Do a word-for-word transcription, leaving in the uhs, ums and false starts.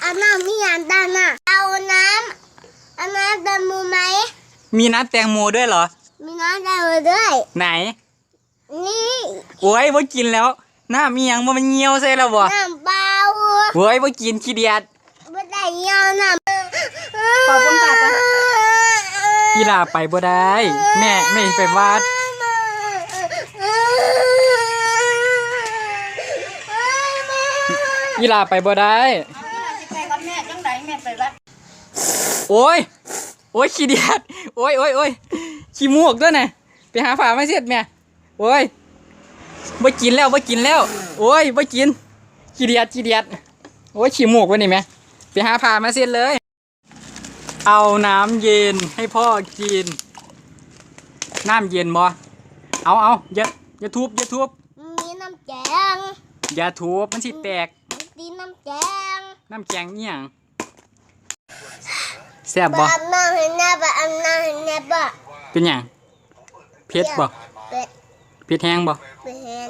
เอาน้ำมีอันด้านหน้าเอาน้ำเอาน้ำแตงโมไหม มีน้ำแตงโมด้วยเหรอ มีน้ำแตงโมด้วย ไหน นี่ โอ้ย บ่กินแล้ว น้ำอีหยังบ่ มันเหี่ยวใส่แล้วบ่ น้ำเปล่า โอ้ย บ่กิน ขี้เดียด บ่ได้เหี่ยวน้ำ ขอบคุณค่ะ อีหล่าไปบ่ได้ แม่ แม่ไปวัด อีหล่าไปบ่ได้ ไปกับแม่จังใดแม่ไปวัด โอ้ย โอ้ย ขี้เดียด โอ้ย โอ้ย โอ้ย ขี้มูกด้วยนะ ไปหาผ้ามาเช็ดแม่ โอ้ย บ่กินแล้ว บ่กินแล้ว โอ้ย บ่กิน ขี้เดียด ขี้เดียด โอ้ย ขี้มูกวะนี่แม่ ไปหาผ้ามาเช็ดเลย เอาน้ำเย็นให้พ่อกิน น้ำเย็นบ่ เอา เอา อย่า อย่าทุบ อย่าทุบ มีน้ำแข็ง อย่าทุบ มันสิแตก มีน้ำแข็ง น้ำแข็งอีหยัง แซ่บบ่ อาบน้ำให้แน่บ่ อาบน้ำให้แน่บ่ เป็นหยัง เผ็ดบ่ เผ็ด เผ็ดแฮงบ่ เผ็ดแฮง